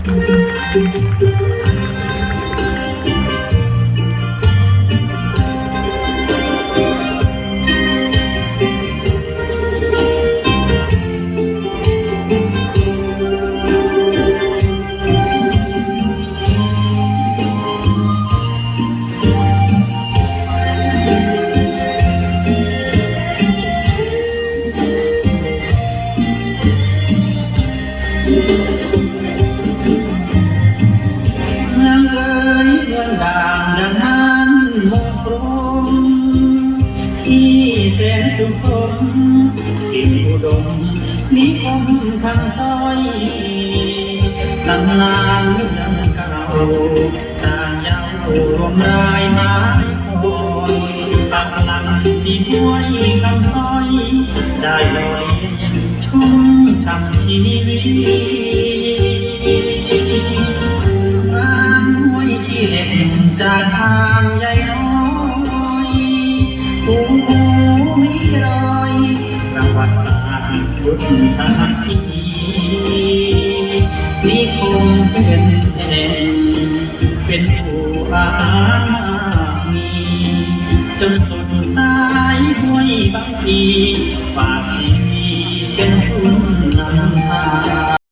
ເມືອງເອີຍເມືອງດ່າງ ດັ່ງນານໝູ່ກົມ ທີ່ແສນສຸຂົມ ເປັນອຸດົມນິຄົມຄຳຊອຍ ຕຳນານເມືອງເກົ່າ ສ້າງເຍົາວລວມລາຍໝາຍຄອຍ ປາກຫຼັງທີ່ຫ້ວຍຄຳຊອຍ ໄດ້ຫຼໍ່ລ້ຽງຊຸມຊ່ຳຊີວິດ ງາມຫ້ວຍຂີ້ເຫຼັກຈາກທ່ານໃຫຍ່ນ້ອຍ ໂອ້ ມີລອຍປະຫວັດສາດ ພຸດທະນະ ທີ່ນິຄົມເປັນແຫ່ງ ເປັນຜູ້ອາຫານມາກມີ ຈົນສຸດສາຍຫ້ວຍບາງພີ ຝາກຊີວິດເປັນທຶນນຳພາ.